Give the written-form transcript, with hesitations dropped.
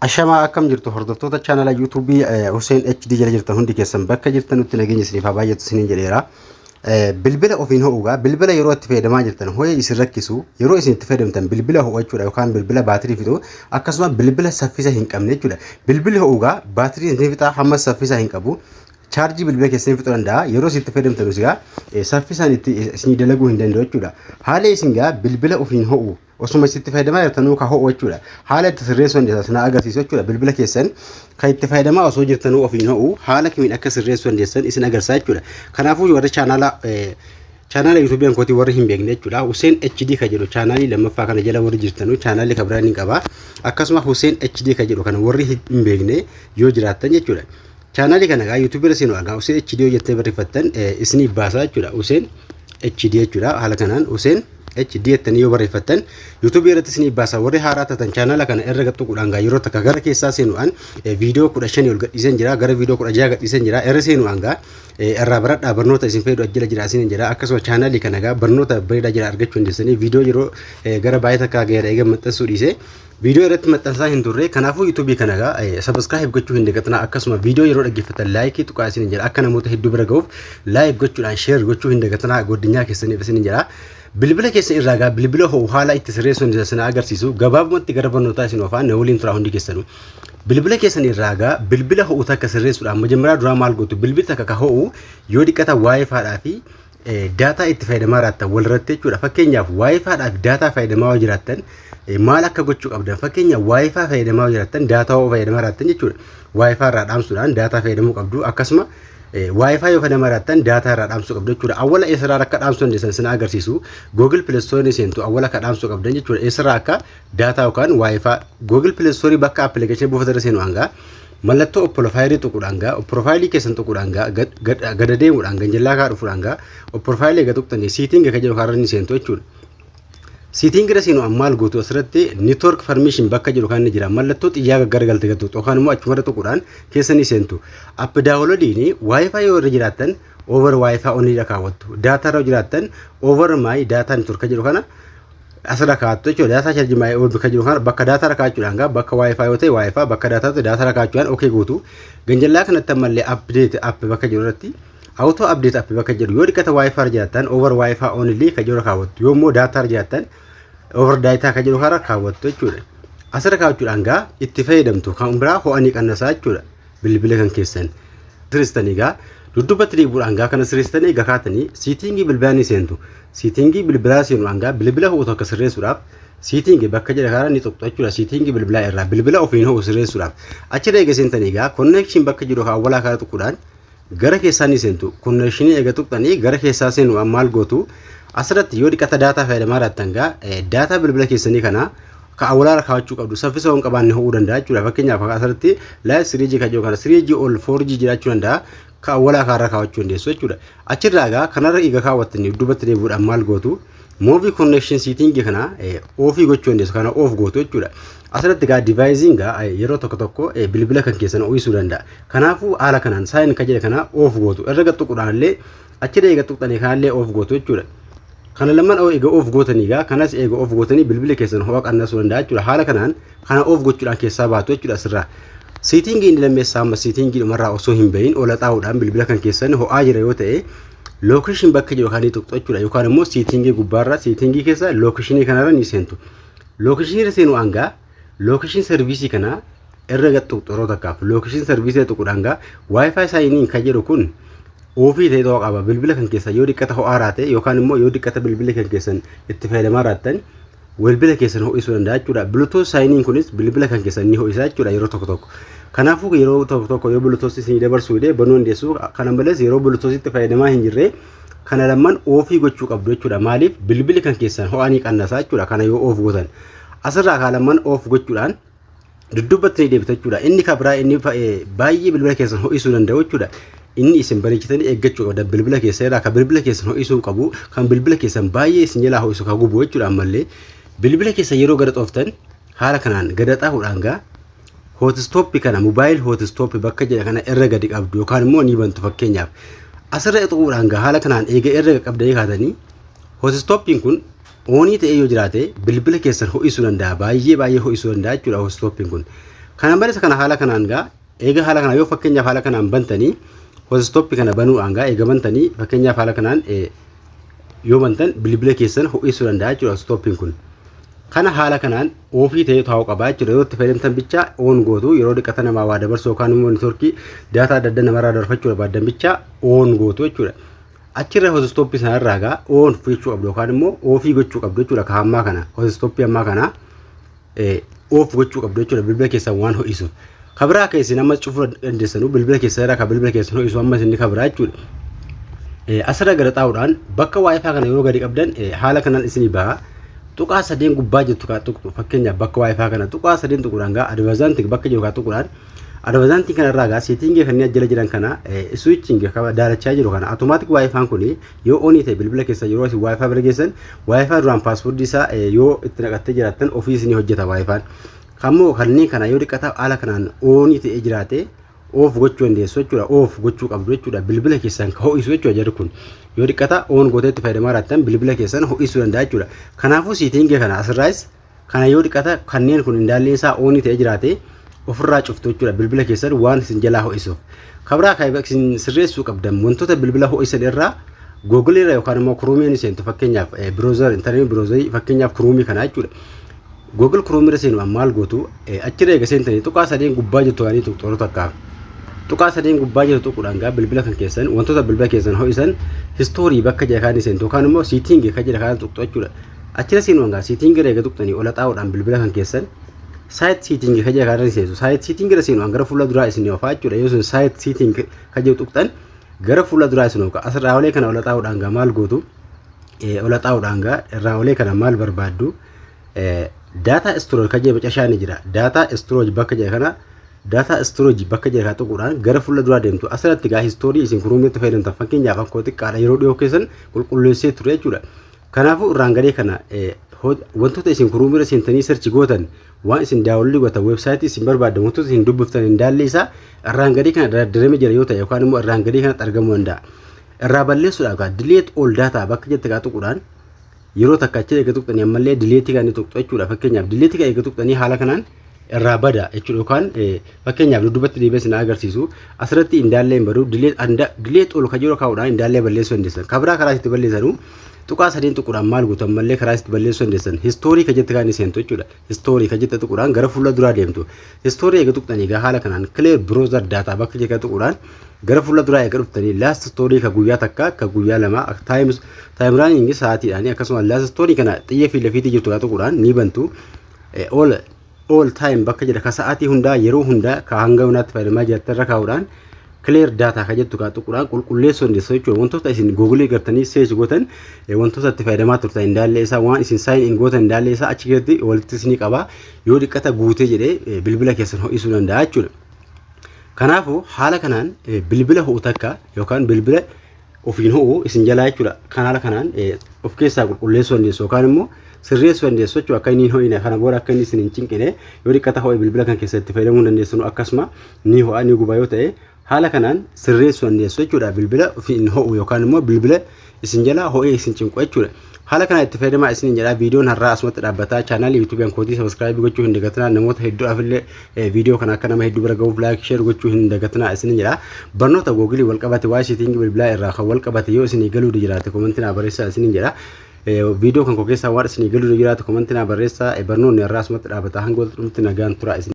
Ashamaa, akkam jirtu hordoftoota chaanala YouTubeii Hussein HD jala jirtan? Hundi keessan bakka jirtan nutti nageenya isiniif haa baay'atu isiniin jedheera. Bilbila ofiin ho'ugaa, bilbila yeroo itti fayyadamaa jirtan ho'ee isin rakkisu, yeroo isin itti fayyadamtan bilbila ho'u jechuudha, yookaan bilbila baatirii fixu, akkasuma bilbila saffisa hin qabne jechuudha. Bilbilli ho'ugaa baatirii isin fixaa, hamma saffisa hin qabu. Chaarjii bilbila keessanii fixuu danda'a. Yeroo isin itti fayyadamtan egaa saffisaan itti isinii dalaguu hin danda'u jechuudha. Haala isin gaa bilbila ofiin ho'u osuma itti fayyadamaa jirtanuu ka ho'u jechuudha. Haala itti sirreessuu dandeessan isin agarsiisu jechuudha. Bilbila keessan kan itti fayyadamaa osoo jirtanuu ofiin ho'u haala kamiin akka sirreessuu dandeessan isin agarsiisa jechuudha. Kanaafuu warri chaanaala YouTubeii kootii warri hin beekne jechuudha. Hussein HD ka jedhu chaanaalii lammaffaa kana jala warri jirtanuu, chaanaalii kan biraan hin qaba. Akkasuma Hussein HD ka jedhu kana warri hin beekne yoo jiraattan jechuudha. Chaanaalii kana egaa YouTubeii irra seenu egaa Hussein HD yoo jettee barreeffattan isinii baasaa jechuudha. Hussein HD jechuudha. Haala kanaan Hussein HD jettanii yoo barreeffattan YouTubeii irratti isinii baasa. Warri haaraa taatan chaanaala kana irra tuquudhaan gaa yeroo takka gara keessaa seenuudhaan viidiyoo 15 ol gadhiisan jira, gara viidiyoo 16 gadhiisan jira. Irra seenuudhaan gaa irraa baradhaa, barnoota isin fayyadu ajjala jira isin jira. Akkasuma chaanaalii kana gaa barnoota bareedaa jira argachuu dandeessanii. Viidiyoo yeroo gara baay'ee takkaa gaheera eega maxxansuu dhiisee, viidiyoo irratti maxxansaa hin turre. Kanaafuu YouTubeii kana gaa subscribe gochuu hin dagatinaa. Akkasuma viidiyoo yeroo dhaggeeffatan likeii tuqaa isin jedha. Akka namoota hedduu bira ga'uuf like gochuudhaan share gochuu hin dagatinaa godinyaa keessaniif isin jedha. Bilbila keessan irraa gaa bilbila ho'u haala itti sirreessuun isin agarsiisu gabaabumatti gara barnootaa isin oofaa, na waliin turaa hundi keessanuu. Bilbila keessan irraa gaa bilbila ho'u takka sirreessuudhaan majammara duraa maal gootu? Bilbilli takka ka ho'u yoo dhiqata WiFidhaa fi data itti fayyadamaa jiraattan walirratti jechuudha. Fakkeenyaaf WiFidhaa fi data fayyadamaa yoo jiraattan maal akka gochuu qabdan? Fakkeenyaaf WiFi fayyadamaa yoo jiraattan, data yoo fayyadamaa jiraattan jechuudha. WiFi irraa dhaamsuudhaan data fayyadamuu qabdu. Akkasuma WiFi yoo fayyadamaa jiraattan data irraa dhaamsuu qabdu jechuudha. Awwala eessarraa akka dhaamsuu dandeessan isin agarsiisu. Google Play Store seentu, awwala akka dhaamsuu qabdan jechuudha. Eessarraa akka data yookaan WiFi, Google Play Store bakka applicationii buufata irra seenu hangaa mallattoo profileii tuquudhaan gaa profileii keessan tuquudhaan gaa gada deemuudhaan ganjallaa kaa dhufuudhaan gaa profileii eega tuqxanii setting ka jedhu kaarra ni seentu jechuudha. Setting irra seenu maal gootu? Asirratti network permission bakka jedhu kan inni jira, mallattoo xiyyaa gaggaragaltee gattu yookaan immoo achumarra tuquudhaan keessa ni seentu. App downloadiin WiFi yoo irra jiraattan over WiFi only dha kaawwattu. Data irra jiraattan over my data network jedhu kana asirra kaa'attu jechuudha. Data charge my bakka jedhu kana bakka data irra kaa'achuudhaan gaa bakka WiFi yoo ta'e WiFi, bakka data yoo ta'e data irra kaa'achuudhaan okay gootu. Ganjallaa kanatti ammallee update app bakka jedhu irratti auto update app bakka jedhu, yoo dhiqata WiFi irra jiraattan over WiFi only ka jedhu kaawwattu, yoo immoo data irra jiraattan over data ka jedhu kana kaawwattu jechuudha. Asirra kaawwachuudhaan gaa itti fayyadamtu, kan biraa ho'anii qannasaa jechuudha bilbila kan keessan. Sirreessitanii gaa dudduubatti deebi'uudhaan gaa kana sirreessitanii egaa kaatanii settingii bilbilaa ni seentu. Settingii bilbilaa seenuudhaan gaa bilbila ho'u tokko sirreessuudhaaf settingii bakka jedha kana ni tuqxu jechuudha. Settingii bilbilaa irraa bilbila ofiin ho'u sirreessuudhaaf. Achirra eega seentanii gaa connection bakka jedhu awwalaa kana tuquudhaan gara keessaa ni seentu. Connectionii eega tuqxanii gara keessaa seenuudhaan maal gootu? Asirratti yoo dhiqata data fayyadamaa jiraattan gaa data bilbila keessanii kana ka awwalaa kaawwachuu qabdu, saffisa waan qabaanne ho'uu danda'a jechuudha. Fakkeenyaaf asirratti light 3G kan jiru kana 3G ol 4G jiraachuu danda'a. Ka awwalaa kaarra kaawwachuu dandeessu jechuudha. Achirraa gaa kanarra eega kaawwattanii dudduubatti deebi'uudhaan maal gootu? Movie connection setting kana offii gochuu dandeessu, kana off gootu jechuudha. Asirratti gaa deviceiin gaa yeroo tokko tokko bilbila kan keessan ho'isuu danda'a. Kanaafuu haala kanaan sync kan jedhe kana off gootu. Irra tuquudhaan illee achirra eega tuqxanii kanallee off gootu jechuudha. Kana lamaan eega off gootanii gaa kanas eega off gootanii bilbila keessan ho'a qannasuu danda'a jechuudha. Haala kanaan kana off gochuudhaan keessaa baatu jechuudha asirraa. Settingii inni lammeessaa amma settingii dhumarraa osoo hin bahin ola xaa'uudhaan bilbila kan keessan ho'aa jira yoo ta'e location bakka jiru kan tuqxu jechuudha. Yookaan immoo settingii gubbaarra settingii keessa locationii kanarra ni seentu. Locationii irra seenuu hangaa location serviceii kana irra tuqxu yeroo takkaaf. Location serviceii tuquudhaan gaa WiFi sign in kan jedhu kun offii ta'e ta'uu qaba. Bilbila kan keessan yoo dhiqqata ho'aa raate yookaan immoo yoo dhiqqata bilbila kan keessan itti fayyadamaa raattan bilbila keessan ho'isuu danda'a jechuudha. Bluetooth sign in kunis bilbila kan keessan ni ho'isa jechuudha yeroo tokko tokko. Kanaafuu yeroo tokko tokko yoo Bluetooth isinii dabarsuu dide banuu dandeessu. Kana malees yeroo Bluetooth itti fayyadamaa hin jirre kana lamaan offii gochuu qabdu jechuudha. Maaliif? Bilbilli kan keessan ho'aa ni qannasaa jechuudha kana yoo off gootan. Asirraa kaa lamaan off gochuudhaan dudduubatti ni deebita jechuudha. Inni kan biraa inni baay'ee bilbila keessan ho'isuu danda'u jechuudha. Inni isin bareechitanii eeggachuu qabdan bilbila keessan irraa kan bilbila keessan ho'isuu qabu, kan bilbila keessan baay'ee isin jalaa ho'isu, kan gubu jechuudha, ammallee bilbila keessan yeroo gada xooftan haala kanaan gada xaafuudhaan gaa hotspot kana, mobile hotspot bakka jedha kana irra gadi qabdu yookaan immoo ni bantu. Fakkeenyaaf asirra tuquudhaan gaa haala kanaan eega irra qabdanii kaatanii hotspotiin kun onii ta'ee yoo jiraate bilbila keessan ho'isuu danda'a, baay'ee baay'ee ho'isuu danda'a jechuudha hotspotiin kun. Kana malees kana haala kanaan gaa eega haala kana yoo fakkeenyaaf haala kanaan bantanii, hotspot kana banuudhaan gaa eega bantanii, fakkeenyaaf haala kanaan yoo bantan bilbila keessan ho'isuu danda'a jechuudha hotspotiin kun. Kana haala kanaan off ta'ee taa'uu qaba jechuudha. Yeroo itti fayyadamtan bicha on gootu. Yeroo dhiqata namaa waa dabarsuu yookaan immoo network data adda addaa namarraa dabarfachuu barbaadan bicha on gootu jechuudha. Achirra hotspot sanarraa gaa on gochuu qabdu yookaan immoo off gochuu qabdu jechuudha. Ka ammaa kana hotspot ammaa kana off gochuu qabdu jechuudha, bilbila keessan waan ho'isuuf. Kabiraa akka isin amma cufuu dandeessanu bilbila keessan irraa kan bilbila keessan ho'isu ammas inni kabiraa jechuudha. Asirra gara xaa'uudhaan bakka WiFi kana yeroo gadi qabdan haala kanaan isinii baha. Tuqaa sadeen gubbaa jirtu kaa tuqxu. Fakkeenyaaf bakka WiFi kana tuqaa sadeen tuquudhaan gaa advanced bakka jiru kaa tuquudhaan, advanced kanarraa gaa setting kanneen jala jiran kana, switching daalachaa jiru kana, automatic WiFin kun yoo on ta'e, bilbila keessa yeroo isin WiFi bira geessan WiFi duraan password isaa yoo itti naqattee jiraattan ofii isinii hojjeta WiFin. Kammoo kanneen kana yoo dhiqata haala kanaan on ta'ee jiraate off gochuu dandeessu jechuudha. Off gochuu qabdu jechuudha. Bilbila keessan ka ho'isu jechuudha jarri kun. Yoo dhiqata on gootee itti fayyadamaa jiraattan bilbila keessan ho'isuu danda'a jechuudha. Kanaafuu setting kana asirraayis kana yoo dhiqata kanneen kun indaalleen isaa on ta'ee jiraate ofirraa cuftu jechuudha, bilbila keessan waan isin jalaa ho'isuuf. Kabraa kan isin sirreessuu qabdan wantoota bilbila ho'isan irraa Google irra yookaan immoo Chrome seentu. Fakkeenyaaf browser, internet browser, fakkeenyaaf Chrome kana jechuudha. Google Chrome irra seenu maal gootu? Achirra eega seentanii tuqaa sadeen gubbaa jirtu waanii tuqxooroo takkaaf. Tuqaa sadeen gubbaa jirtu tuquudhaan gaa bilbila kan keessan wantoota bilbila keessan ho'isan history bakka jedha kaan seentu yookaan immoo setting kan jedha kaan tuqxu jechuudha. Achirra seenuudhaan gaa setting irra eega tuqxanii ola xaa'uudhaan bilbila kan keessan site setting kan jedha kaan seentu. Site setting irra seenuudhaan gara fuula duraa isin oofaa jechuudha. Yoo sun site setting kan jedhu tuqxan gara fuula duraa isin oofa. Asirraa olee kana ola xaa'uudhaan gaa maal gootu? Ola xaa'uudhaan gaa irraa olee kana maal barbaaddu? Data storage kan jedhu bacashaa ni jira. Data storage bakka jedha kana, data storage bakka jedha kana tuquudhaan gara fuula duraa deemtu. Asirratti gaa history isin Chromeitti fayyadamtan, fakkeenyaaf akkoo xiqqaadha, yeroo dhiyoo keessan qulqulleessee ture jechuudha. Kanaafuu irraan gadee kana wantoota isin Chrome irra seentanii search gootan, waan isin download gootan, website isin barbaaddan, wantoota isin dubbiftan hin daallee isaa irraan gadee kana dardarame jira yoo ta'e yookaan immoo irraan gadee kanatti argamuu danda'a. Irraa balleessuudhaaf gaa delete all data bakka jette gaa tuquudhaan yeroo takka achi eega tuqxanii ammallee delete kan inni tuqxu jechuudha. Fakkeenyaaf delete kan eega tuqxanii haala kanaan irraa bada jechuudha. Yookaan fakkeenyaaf dudduubatti deebi'ee isin agarsiisu, asirratti indaallee hin badu. Delete all kan jiru kaa'uudhaan indaallee balleessuu dandeessan. Kabiraa karaa itti balleessanuu tuqaa sadeen tuquudhaan maal gootu? Ammallee karaa itti balleessuu dandeessan history kan jette kan seentu jechuudha. History kan jette tuquudhaan gara fuula duraa deemtu. History eega tuqxanii egaa haala kanaan clear browser data bakka jette tuquudhaan gara fuula duraa eega dhuftanii last history ka guyyaa takka, ka guyyaa 2, time running sa'aatiidhaan, akkasuma last history kana xiyya fi lafiitii jirtu tuquudhaan ni bantu. All time bakka jedha ka sa'aatii hundaa, yeroo hundaa ka hanga yoonaatti fayyadamaa jirtan irra kaa'uudhaan clear data ka jettu kaa tuquudhaan qulqulleessuu dandeessu jechuudha. Wantoota isin Google gartanii search gootan, wantoota itti fayyadamaa turtan indaallee isaa, waan isin sign in gootan indaallee isaa achi keessatti walitti isinii qaba. Yoo dhiqata guutee jedhee bilbila keessan ho'isuu danda'a jechuudha. Kanaafuu haala kanaan bilbila ho'u takka yookaan bilbila ofiin ho'u isin jalaa jechuudha. Kan haala kanaan of keessaa qulqulleessuu dandeessu yookaan immoo sirreessuu dandeessu jechuudha. Akka inni hin ho'ine, kana booda akka inni isin hin cinqine, yoo dhiqata ho'e bilbila kan keessatti fayyadamuu dandeessu, akkasuma ni ho'a ni guba yoo ta'e haala kanaan sirreessuu dandeessu jechuudha. Bilbila ofiin ho'u yookaan immoo bilbila isin jalaa ho'ee isin cinqu jechuudha. Haala kanaan itti fayyadamaa isin jedha. Viidiyoon har'aa asumatti dhaabbataa. Chaanaalii YouTube'n kootii subscribe gochuu hin dagatinaa. Namoota hedduudhaaf illee viidiyoo kana akka nama hedduu bira gahuuf like, share gochuu hin dagatinaa isin jedha. Barnoota Google wal qabate, waa'ee setting bilbilaa irraa kan wal qabate yoo isinii galuu jiraate comment naa barreessaa isin jedha. Viidiyoo kan koo keessaa waan isinii galuu jiraate comment naa barreessaa. Barnoonni har'aa asumatti dhaabbataa. Hanga walitti dhumti nagaan tura isin.